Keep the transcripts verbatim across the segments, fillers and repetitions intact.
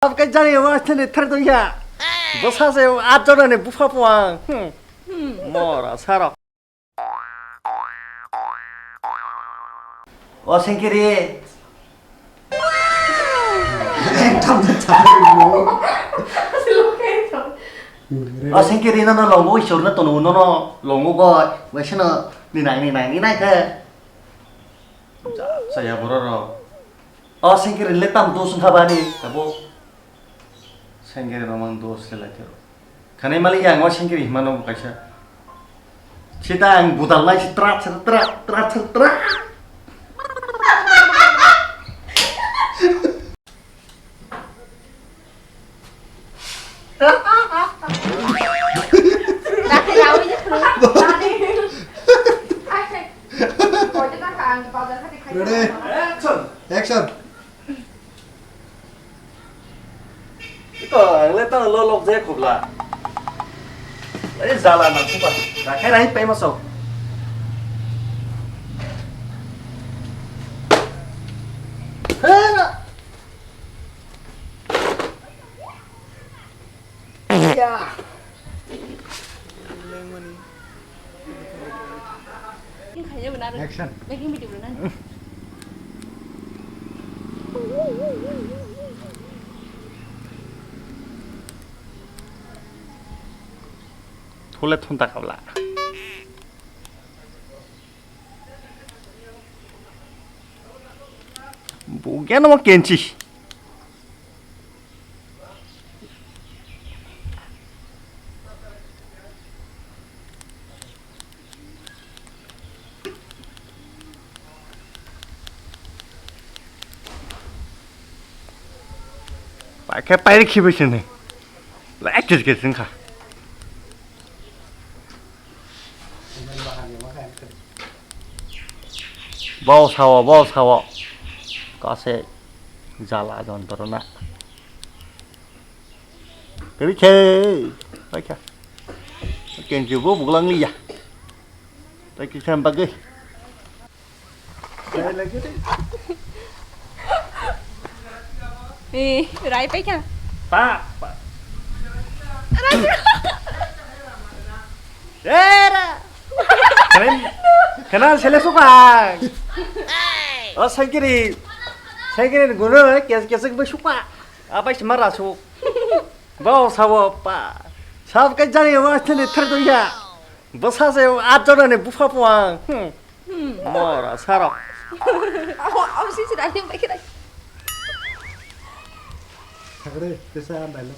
Abkhe jani wa thani thar do ya. Bwsa se at jona ni bupha puang. Hmm. Mora saro. O Sengkiri. O Sengkiri, no, no, longo isor no tono, no, no, longo goi, waisa no, ni nai, ni nai, ni nai khe. Ja, saya borok rok. O Sengkiri le tam dos wngkha bani, abo. Sengkiri no mang dos le lai khe. Khanai malik ya, ang o Sengkiri hima no bo kaisa. Sita ang budal nai si tra tra tra tra tra tra. Ready? Action. Action. Ito, ang le tang lo lok je khobla. Ai jala na khuba. Rakhai rai pai ma sok. Hera. Ya. Action. Thule thonta kabla. Bugyan mo kenchi. Paikhe pairi khibi sini. Lai kis kis wngkha. Bo sao, bo sao. Kase jala jontrona. Kiri khe. Paikha. Kenji bo buglang liya. Paikha bagwi. Eh, rai paikha. Pa, pa. Rai. Era. Kena, kena sele suka. O Sengkiri. Sengkiri guru kes kes be suka. Apa sih marah su? Bau sawo pa. Sab ke jani wa tene thar do ya. Bwsa se at jona ni bupha puang. Hmm. Hmm. Mora saro. Aw, aw, si si rai pai khe rai. Thakre, tesa andai lo.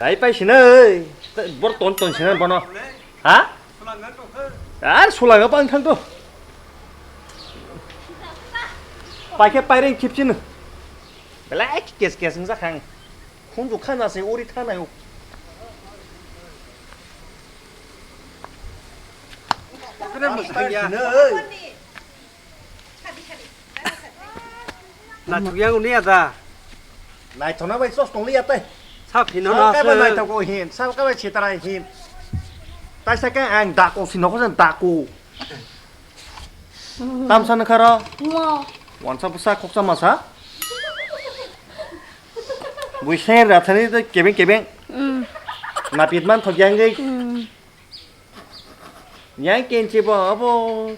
Rai pai sinai. Bor ton ton sinai bono. Ha? Ar sulanga bang thang to. Pai khe paireng khipchino. Belai kes kes wngjakhang. Khunju khana se uri thanai o. Naithok yang uni ada. Naithokna bai sos tong liya tei. Sa phino na se. Naithok o hin, sa ka bai sitara hin. Tai sa ka ang dako sino ko san dako. Tamsa nokha ro? Ngo. Wansa bwsa khoksa masa? Bui ser rathani tei kebeng kebeng. Mm. Napit man thok yang gei. Mm. Yang kenchi bo abo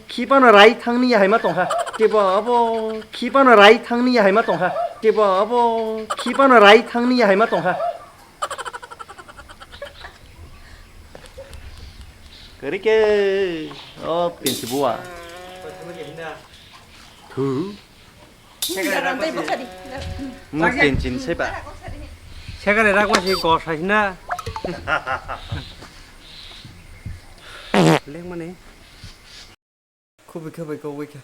khipano rai thangni ya haima tongkha. Chibo abo khipano rai thangni ya haima tongkha. Chibo abo khipano rai thangni ya haima tongkha. Kari ke, oh, pinsi bua. Thu. Mo pinsin seba. Sekare rakwa si gosai na. Lengmani. Khubi khubi khubi khe.